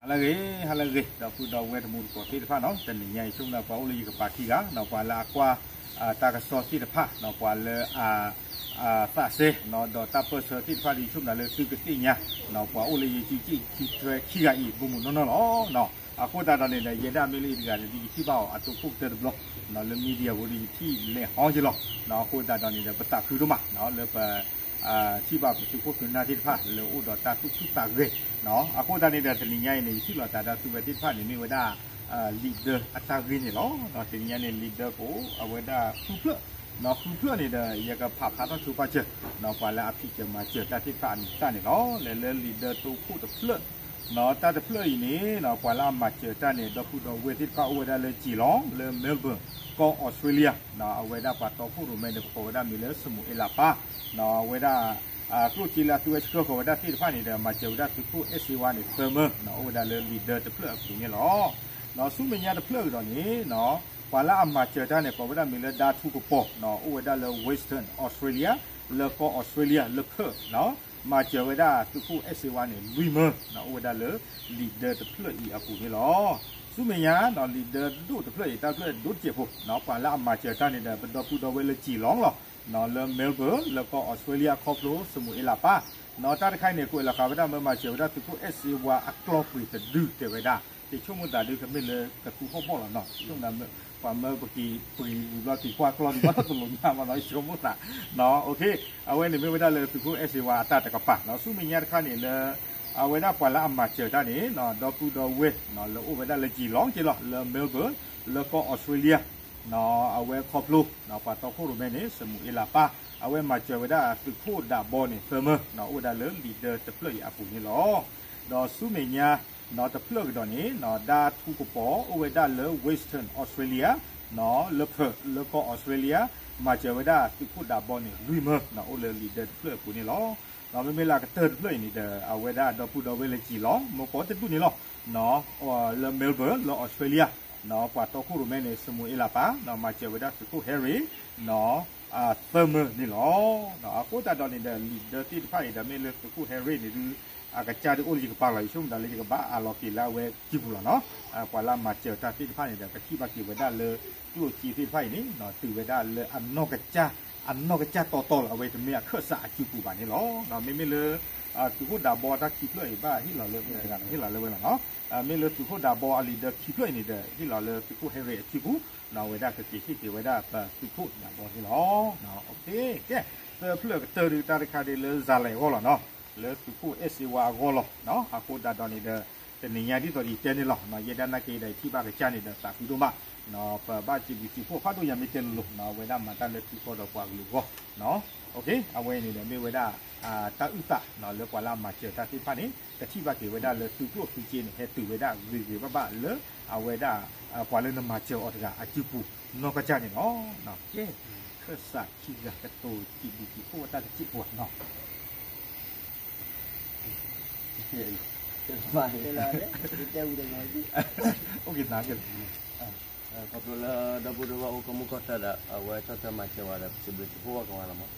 ဟါလၢအဂ့ၤ ဟါလၢအဂ့ၤ ဒီပုၢ်ဒီဝဲၢ်တံၤသကိးသ့ၣ်တဖၣ်နီၤ, တနံၤညါအံၤ ဆိကမိၣ်ပှၤအိၣ်လၢယကပၤခံဂၤနီၤ, ပှၤလၢအကွၢ်တၢ်ကစီၣ်သ့ၣ်တဖၣ်နီၤ, ပှၤလၢအ သးစဲနီၤ, ဒီးတၢ်ပၢၢ်ဆၢသ့ၣ်တဖၣ်ဒီး ယဆိကမိၣ်လၢသုကသ့ၣ်ညါနီၤ, ပှၤအိၣ်လၢယစုစ့ၣ်ခံထွဲခံဂၤအံၤ ဘူးမုၢ်နီၢ်နီၢ်လီၤနီၤ. အဃိသတးဒီးန့ၣ်ဒီး ယဲဒၣ်မ့ၢ်လၢအံၤတဂၤန့ၣ် ဒ်ယထံၣ်ဘၣ်အီၤအတိခိၣ်ကတၢၢ်တဘျီ လၢ media ဖိဒီး ယထံၣ်လဲၤဟီက့ၤလီၤ. အဃိသတးဒီးန့ၣ်ဒီး ပသးခုဒိၣ်မးလၢပ ထံၣ်ဘၣ်ပသုးခိၣ်သုးနၢ်သ့ၣ်တဖၣ် လၢအိၣ်ဒီးတၢ်သူၣ်ခုသးဂဲၤနီၤ. အဃိသတးန့ၣ်ဒီး တနံၤညါအံၤန့ၣ် ယထံၣ်လိာ်သးဒီးသုဝဲသ့ၣ်တဖၣ်န့ၣ် မ့ၢ်ဝဲဒၣ် leader အတၢ်ဂ့ၢ်န့ၣ်လီၤ. တနံၤညါန့ၣ် leader ကအိၣ်အဝဲဒၣ်ဃုဖျၢၣ်နီၤ, ဃုဖျၢၣ်န့ၣ်ဒီး ယကဖးဖျါထီၣ်ဆိပာ်စၢၤနီၤ, ပှၤလၢအဖံးစၢၤမၤစၢၤတၢ်သ့ၣ်တဖၣ်အမံၤသၣ်န့ၣ်လီၤ. လဲၤလၢ leader တိခိၣ်တဖျၢၣ်နီၤ, တၢ်တဖျၢၣ်အံၤန့ၣ်နီၤ, ပှၤလၢအမၤစၢၤတၢ်န့ၣ် ဒီပုၢ်ဒီဝဲၢ်သ့ၣ်တဖၣ်အိၣ်ဝဲဒၣ်လၢ Geelong လၢ Melbourne ကီၢ် Australia နီၤ, အဝဲဒၣ်ပှၤတီခိၣ်ရိၣ်မဲန့ၣ် ပကိးဝဲဒၣ်မံၤလၢ စမူၤအ့လးပၢ်နီၤ, အဝဲဒၣ် ကျိၣ်စ့လၢအသုဝဲဆှၢဃီၤဝဲဒၣ်သ့ၣ်တဖၣ်န့ၣ်ဒီး မၤစၢၤဝဲဒၣ်သုးခိၣ်အဲၣ်စ့ဝါန့ၣ် သၢမၢနီၤ, အိၣ်ဝဲဒၣ်လၢ leader တဖျၢၣ်အပူၤန့ၣ်လီၤ. ဆူမဲာ်ညါတဖျၢၣ်ကဒီးန့ၣ်နီၤ, ပှၤလၢအမၤစၢၤတၢ်န့ၣ် ကိးဝဲဒၣ်မံၤလၢ ဒါထူကပီၤနီၤ, အိၣ်ဝဲဒၣ်လၢ Western Australia လၢကီၢ် Australia လၢဖၢၣ်နီၤ, မၤစၢၤဝဲဒၣ်သုးခိၣ်အဲၣ်စ့ဝါန့ၣ် လွံၢ်မၢနီၤ, အိၣ်ဝဲဒၣ်လၢ leader တဖျၢၣ်အံၤအပူၤန့ၣ်လီၤ. ဆူမဲာ်ညါနီၤ, leader ဒိၣ်တဖျၢၣ်အံၤ တၢ်ဖျၢၣ်ဒိၣ်တစဲးဖိနီၤ, ပှၤလၢအမၤစၢၤတၢ်န့ၣ်ဒီး ပဒီပုၢ်ဒီဝဲၢ်လၢ Geelong လီၤနီၤ, လၢ Melbourne လၢကီၢ် Australia ခီဖျိ စမူၤအ့လးပၢ်နီၤ, တၢ်တခါအံၤန့ၣ် ကွဲးလီၤဃာ်ဝဲဒၣ်မၢမၤစၢၤဝဲဒၣ်သုးခိၣ်အဲၣ်စ့ဝါ အကျီၢ်ပှ့ၤတဒု တဲဝဲဒၣ်, ယဆိကမိၣ်သးဒုးကမ့ၢ်လၢကသူဟီၣ်ဘီၣ်လီၤနီၤ, ဆိကမိၣ် ပှၤမၢပက့ၤပှ့ၤဝံၤဘျီက့ၤကွၢ်ကျီၢ်ဒုးဘၣ်တလိၣ်ညါဘၣ်နီၤ, ယဆိကမိၣ်သးနီၤ. အဝဲန့ၣ်မ့ၢ်ဝဲဒၣ်လၢသုးခိၣ်အဲၣ်စ့ဝါအတၢ်တကပၤနီၤ. ဆူမဲာ်ညါတခါန့ၣ်လၢ အဝဲဒၣ်ပှၤလၢအမၤစၢၤတၢ်န့ၣ်နီၤ, ဒီပုၢ်ဒီဝဲၢ်နီၤ, လၢအိၣ်ဝဲဒၣ်လၢ Geelong က့လီၤ, လၢ Melbourne လၢကီၢ် Australia နီၤ, အဝဲခီဖျိနီၤ, ပှၤတီခိၣ်ရိၣ်မဲန့ၣ် စမူၤအ့လးပၢ်, အဝဲမၤစၢၤဝဲဒၣ်သုးခိၣ်ဒးဘီန့ၣ် သၢမၢနီၤ, အိၣ်ဝဲဒၣ်လၢ leader တဖျၢၣ်အံၤအပူၤန့ၣ်လီၤ. ဒီးဆူမဲာ်ညါနီၤ, တဖျၢၣ်ကဒီးန့ၣ်နီၤ, ဒါထူကပီၤ အိၣ်ဝဲဒၣ်လၢ Western Australia နီၤ, လၢဖၢၣ် လၢကီၢ် Australia မၤစၢၤဝဲဒၣ်သုးခိၣ်ဒးဘီန့ၣ် လွံၢ်မၢနီၤ, အိၣ်လၢ leader တဖျၢၣ်အပူၤန့ၣ်လီၤ. ဒီးမ့မ့ၢ်လၢအကတၢၢ်တဖျၢၣ်အံၤန့ၣ်ဒီး အဝဲဒၣ်ဒီပုၢ်ဒီဝဲၢ်လၢ Geelong မ့ၢ်ကီးတဒူၣ်န့ၣ်လီၤ. လၢ Melbourne လၢ Australia နီၤ, ပှၤတီခိၣ်ရိၣ်မဲန့ၣ် စမူၤအ့လးပၢ်နီၤ, မၤစၢၤဝဲဒၣ်သုးခိၣ် Harry နီၤ, သၢမၢန့ၣ်လီၤ. အဃိသတးဒီးန့ၣ်ဒီး leader သ့ၣ်တဖၣ်အံၤဒီး မ့ၢ်လၢသုးခိၣ် Harry န့ၣ်ဒုး အကစၢ်ဒုးအိၣ်လၢယကပၤလီၤ, ယဆိကမိၣ်သးလၢယကဘၣ်အလီၤက့ၤလၢအဝဲစုပူၤလီၤနီၤ. ပှၤလၢအမၤစၢၤတၢ်သ့ၣ်တဖၣ်န့ၣ်ဒီး ကထံၣ်ဘၣ်က့ၤဝဲဒၣ်လၢ ကျိၣ်စ့သ့ၣ်တဖၣ်အံၤန့ၣ်နီၤ, တုၤဝဲဒၣ်လၢအနီၢ်ကစၢ် အနီၢ်ကစၢ်တီတီလီၤ, အဝဲတမ့ၢ်အခၢၣ်စးအစုပူၤဘၣ်န့ၣ်လီၤ. မ့မ့ၢ်လၢ သုးခိၣ်ဒးဘီတၢ်ခံဖျၢၣ်အံၤဘၣ်ဟ့ၣ်လီၤလၢ တဂၤန့ၣ် ဟ့ၣ်လီၤလၢဝဲလီၤနီၤ. မ့ၢ်လၢသုးခိၣ်ဒးဘီအ leader ခံဖျၢၣ်အံၤန့ၣ်ဒီး ဟ့ၣ်လီၤလၢသုးခိၣ် Harry အစုပူၤနီၤ, အဝဲဒၣ်ကက့ၤဟ့ၣ်က့ၤဝဲဒၣ်ပသုးခိၣ်ဒးဘီန့ၣ်လီၤ. ကဲ သၢဖျၢၣ်ကတၢၢ်ဒုး တၢ်တခါဒုးလၢ စၤလဲၣ် အဂီၢ်လီၤနီၤ, လၢသုးခိၣ်အဲၣ်စ့ဝါအဂီၢ်လီၤ. အဃိသတးဒီးန့ၣ်ဒီး တနံၤညါဒ်သိးယတဲန့ၣ်လီၤ, ယဲဒၣ်နာ်က့ဒီး ယထံၣ်ဘၣ်ကစၢ်န့ၣ်ဒီး သးခုဒိၣ်မး, ပဘၣ်စံးဘျုးစံးဖှိၣ်ဖးဒိၣ်ညါ မ့ၢ်တဲလိၤလိၤ, အဝဲဒၣ်မၤတၢ်လၢသုဂီၢ်ဒီးပှၤကလုာ်အဂီၢ်. အဝဲန့ၣ်ဒီး မ့ၢ်ဝဲဒၣ် တၢ်အုၣ်သးလၢပှၤလၢအမၤစၢၤတၢ်သ့ၣ်တဖၣ်န့ၣ် ကထံၣ်ဘၣ်က့ၤဝဲဒၣ်လၢသုးကျိၣ်သုးစ့န့ၣ် ဟဲတုၤဝဲဒၣ်ဂ့ၤဂ့ၤဘၣ်ဘၣ်လၢ အဝဲဒၣ် ပှၤလၢနမၤစၢၤအီၤတဂၤအစုပူၤ နီၢ်ကစၢ်န့ၣ်လီၤ. ကဲ ခၢၣ်စးခံဂၤကတိၤစံးဘျုးစံးဖှိၣ်ဝဲတၢ်တစဲးဖိနီၤ. အိၣ်က့ၤသးကဲ ခီဖျိလၢဒီပုၢ်ဒီဝဲၢ်အိၣ်ကီၢ်မုၢ်ကီၢ်ဆၢဒီး အဝဲဆီၣ်ထွဲမၤစၢၤဝဲဒီး ပစံးဘျုးစံးဖှိၣ်ဝဲကမၤလီၤမး,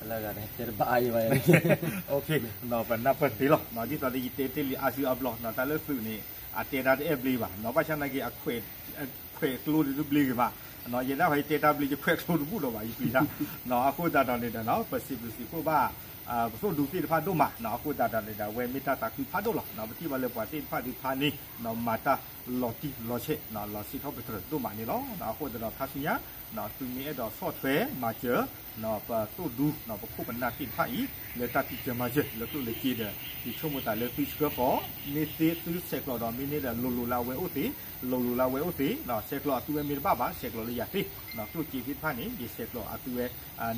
လၢဂၤတဟဲတဲတဘၣ်အံၤဘၣ်, ပနၢ်ပၢၢ်သ့လီၤ. ဒ်သိးလၢယတဲတ့ၢ်လံအါစုအါဘျီ တၢ်လၢသုးန့ၣ် အတဲတၢ်တအဲၣ်ဘျ့ဘၣ်, ဘၣ်ဆၣ်နာ်က့ အခွဲးကျိဒုးတဘျ့ဂ့ၤဘၣ်, ယဲဒၣ်ဟီယတဲတၢ်ဘျ့ ယခွဲးကျိတဘူၣ်ဒီးဘၣ် ယပျံၤတၢ်. အဃိသတးဒီးန့ၣ်ဒီး ပစံးဘျုးစံးဖှိၣ်ဘၣ် ပသိၣ်ဒူသ့ၣ်တဖၣ်ဒိၣ်မး, အဃိသတးဒီးန့ၣ်ဒီး အဝဲမ့ၢ်တၢ်သးခုဖးဒိၣ်လီၤ. ပထံၣ်ဘၣ်လၢပှၤသ့ၣ်တဖၣ်ဒုးဖးန့ၢ် မၤတၢ်လီၤတံၢ်လီၤဆဲး လီၤစံးထီၣ်ပတြၢၤဒိၣ်မးန့ၣ်လီၤ. အဃိသတးဒီးခါဆူညါ သုမ့ၢ်အဲၣ်ဒိးဆီၣ်ထွဲမၤစၢၤ ပသိၣ်ဒူ ပခိၣ်ပနၢ်သ့ၣ်တဖၣ်အံၤ လၢတၢ်ဖံးစၢၤမၤစၢၤ လၢကျိၣ်လၢစ့ဒီး ယဆိကမိၣ်သးလၢသုဆှၢဃီၤ မ့ၢ်သ့သုဆဲးကျိးဒီး မ့ၢ်န့ၢ်ဒီး လိၤလိၤလၢအဝဲအိၣ်သ့, လိၤလိၤလၢအဝဲအိၣ်သ့, ဆဲးကျိးအသုဝဲမ့ၢ်တဘၣ်ဘၣ် ဆဲးကျိးလၢယၤသ့, ကျိၣ်စ့သ့ၣ်တဖၣ်န့ၣ် ယဆဲးကျိးအသုဝဲ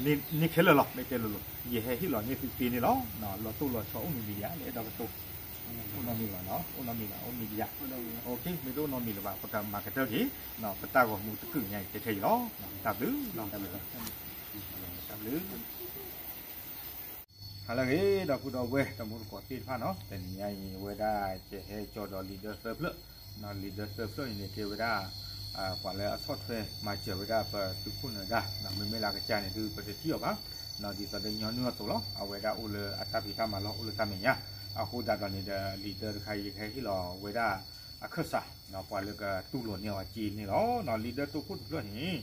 န့ၢ်ခဲလၢာ်လီၤ. မ့ၢ်တဲလိၤလိၤ ယဟဲဟ့ၣ်လီၤန့ၢ်သုသ့န့ၣ်လီၤ. လီၤတိၢ်လီၤဆီအိၣ်မံၤမံၤဒံးဧါ, လၢအဲၣ်ဒိးကတိၤ အိၣ်နီတမံၤဘၣ်နီၤ, အိၣ်နီတမံၤဘၣ်, အိၣ်မံၤဒံးဧါ. မ့ၢ်တအိၣ်နီတမံၤလၢၤဘၣ် ပကမၤကတၢၢ်က့ၤ ပတၢ်ဂီၤမူတကုာ်ညါအံၤ တဲထဲအံၤလီၤ. တၢ်ဘျုး, တၢ်ဘျုး, တၢ်ဘျုး. ဟါလၢအဂ့ၤ ဒီပုၢ်ဒီဝဲၢ်တံၤသကိးသ့ၣ်တဖၣ်နီၤ, တနံၤညါအံၤ အဝဲဒၣ်ယဟဲကၠီဒီး leader သၢဖျၢၣ်, leader သၢဖျၢၣ်အံၤန့ၣ် ကဲဝဲဒၣ်ပှၤလၢအဆီၣ်ထွဲမၤစၢၤဝဲဒၣ်ပသုးခိၣ်နၢၤဒါ, မ့မ့ၢ်လၢအကစၢ်န့ၣ်ဒုး ပတထံၣ်အီၤဘၣ်, ဒ်သိးဒီးညီနုၢ်အသိးလီၤ. အဝဲဒၣ်အိၣ်လၢအတၢ်ဖံးတၢ်မၤလီၢ် အိၣ်လၢတၢ်မဲာ်ညါ အဃိသတးဒီးန့ၣ်ဒီး leader တခါအံၤ ယကဟဲဟ့ၣ်လီၤဝဲဒၣ်အခၢၣ်စး ပှၤလၢကတူၢ်လိာ်န့ၢ်အီၤစ့န့ၣ်လီၤ. leader တိခိၣ်တဖျၢၣ်န့ၣ်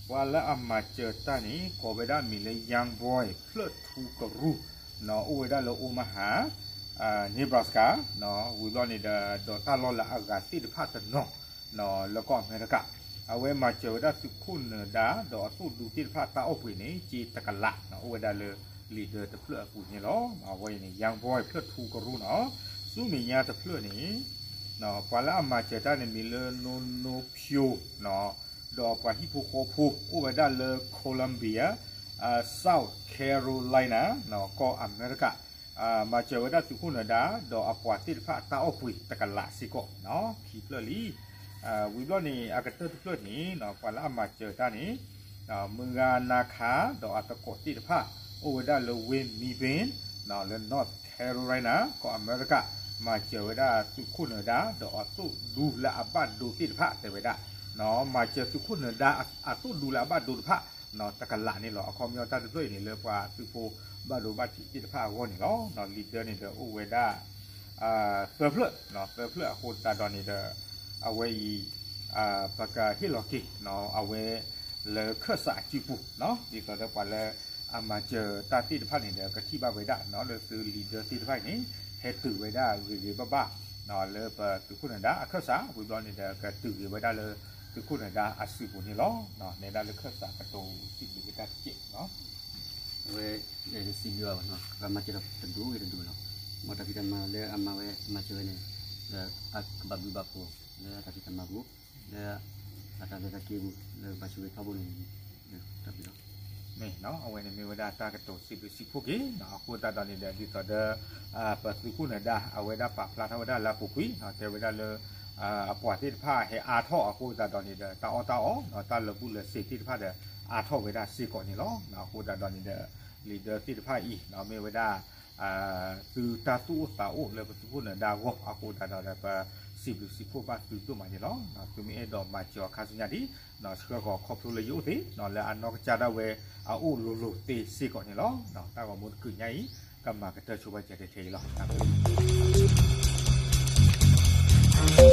ပှၤလၢအမၤစၢၤတၢ်န့ၣ် ကိးဝဲဒၣ်မံၤလၢ Young Boy ဖျၢၣ်ထူကရူၢ် အိၣ်ဝဲဒၣ်လၢ Omaha, Nebraska, ဝံၤဘျီန့ၣ်ဒီး ဒီးတၢ်လီၢ်လၢအဂၤသ့ၣ်တဖၣ်တနီၤ လၢကီၢ်အမဲရကၤ, အဝဲမၤစၢၤဝဲဒၣ်သုးခိၣ်နၢၤဒါ ဒီးအသိၣ်ဒူသ့ၣ်တဖၣ်တၢ်အီၣ်ပှ့ၤန့ၣ် စ့တကလး အိၣ်ဝဲဒၣ်လၢ leader တဖျၢၣ်အပူၤန့ၣ်လီၤ. အဝဲအံၤန့ၣ် Young Boy ဖျၢၣ်ထူကရူၢ်နီၤ. ဆူမဲာ်ညါတဖျၢၣ်န့ၣ် ပှၤလၢအမၤစၢၤတၢ်န့ၣ်မံၤလၢ နိနိဖၠိ ဒီးအပှၤဟံၣ်ဖိဃီဖိ အိၣ်ဝဲဒၣ်လၢ Columbia, South Carolina, ကီၢ်အမဲရကၤ, မၤစၢၤဝဲဒၣ်သုးခိၣ်နၢၤဒါ ဒီးအပှၤသ့ၣ်တဖၣ်တၢ်အီၣ်ပှ့ၤတကလးစ့ၢ်ကီး ခံဖျၢၣ်လံ. ဝံၤဘျီန့ၣ် အကတၢၢ်တဖျၢၣ်န့ၣ် ပှၤလၢအမၤစၢၤတၢ်န့ၣ် မုၢ်ဂၤနၤခး ဒီးအသကိးသ့ၣ်တဖၣ် အိၣ်ဝဲဒၣ်လၢ Wayne Mebane လၢ North Carolina ကီၢ်အမဲရကၤ, မၤစၢၤဝဲဒၣ်သုးခိၣ်နၢၤဒါ ဒီးအသိၣ်ဒူလၢအဘၣ်ဒိသ့ၣ်တဖၣ် တဲဝဲဒၣ်, မၤစၢၤသုးခိၣ်နၢၤဒါ အသိၣ်ဒူလၢအဘၣ်ဒိတဖၣ် တကလးန့ၣ်လီၤ. အခီပညီတၢ်တဖျၢၣ်အံၤန့ၣ် လၢပှၤသုးဖိဘၣ်ဒိဘၣ်ထံးသ့ၣ်တဖၣ်အဂီၢ်န့ၣ်လီၤ. leader န့ၣ်ဒီးအိၣ်ဝဲဒၣ် သၢဖျၢၣ်, သၢဖျၢၣ်အဃိသတးဒီးန့ၣ်ဒီး အဝဲအံၤ ပကဟ့ၣ်လီၤက့ၤ အဝဲလၢခၢၣ်စးအစုပူၤ ဒ်သိးဒီးပှၤလၢအမၤစၢၤတၢ်သ့ၣ်တဖၣ်န့ၣ်ဒီး ကထံၣ်ဘၣ်ဝဲဒၣ် လၢသု leader သ့ၣ်တဖၣ်အံၤန့ၣ် ဟဲတုၤဝဲဒၣ်ဂ့ၤဂ့ၤဘၣ်ဘၣ် လၢပသုးခိၣ်နၢၤဒါအခၢၣ်စး ဝံၤဘျီန့ၣ်ဒီး ကတုၤဂ့ၤဝဲဒၣ်လၢသုးခိၣ်နၢၤဒါအစုပူၤန့ၣ်လီၤ. နဲဒၣ်လၢခၢၣ်စးကတိၤစံးဘျုးက့ၤတၢ်တစဲး အဝဲ စံးဘျုးဘၣ် ပမၤစၢၤတဒူၣ်ဂ့ၤတဒူၣ်လီၤ. မ်တၢ်ဖံးတၢ်မၤလၢအမၤဝဲ မၤစၢၤဝဲန့ၣ် ဒီးအကဘၣ်ဘျုးဘၣ်ဖှိၣ် လၢတၢ်ဖံးတၢ်မၤပူၤ လၢအတၢ်လဲၤတၢ်က့ၤပူၤ လၢကဘၣ်ဆိၣ်ဂ့ၤထီဘိန့ၣ် တၢ်ဘျုးလီၤ. မ့ၢ်နီၤ အဝဲန့ၣ်မ့ၢ်ဝဲဒၣ်တၢ်ကတိၤစံးဘျုးစံးဖှိၣ်က့ၤနီၤ. အဃိသတးဒီးန့ၣ်ဒီး ဒ်သိးဒီး ပသုးခိၣ်နၢၤဒါ အဝဲဒၣ်ပာ်ဖျါထီၣ်ဝဲဒၣ်လၢအပူၤကွံာ်နီၤ တဲဝဲဒၣ်လၢ အပှၤသ့ၣ်တဖၣ်ဟဲအါထီၣ်အဃိသတးဒီးန့ၣ်ဒီး တၢ်အီၣ်တၢ်အီနီၤ တၢ်လၢာ်ဘူၣ်လၢာ်စ့ၤသ့ၣ်တဖၣ်ဒီး အါထီၣ်ဝဲဒၣ်စ့ၢ်ကီးန့ၣ်လီၤ. အဃိသတးဒီးန့ၣ်ဒီး leader သ့ၣ်တဖၣ်အံၤနီၤ မ့ၢ်ဝဲဒၣ် သုတၢ်သူၣ်အိၣ်သးအိၣ်လၢပသုးခိၣ်နၢၤဒါအဂီၢ် အဃိသတးဒီးဒီး ပစံးဘျုးစံးဖှိၣ်ဘၣ်သုဒိၣ်မးန့ၣ်လီၤ. သုမ့ၢ်အဲၣ်ဒိးမၤစၢၤအခါဆူညါဒံး ဆှၢဃီၤခီဖျိလၢယအိၣ်သ့နီၤ လၢအနီၢ်ကစၢ်ဒၣ်ဝဲအအိၣ်လိၤလိၤသ့စ့ၢ်ကီးန့ၣ်လီၤ. တၢ်ဂီၤမူတကုာ်ညါအံၤ ကမၤကတၢၢ်ဆိပာ်စၢၤထဲထဲအံၤလီၤ.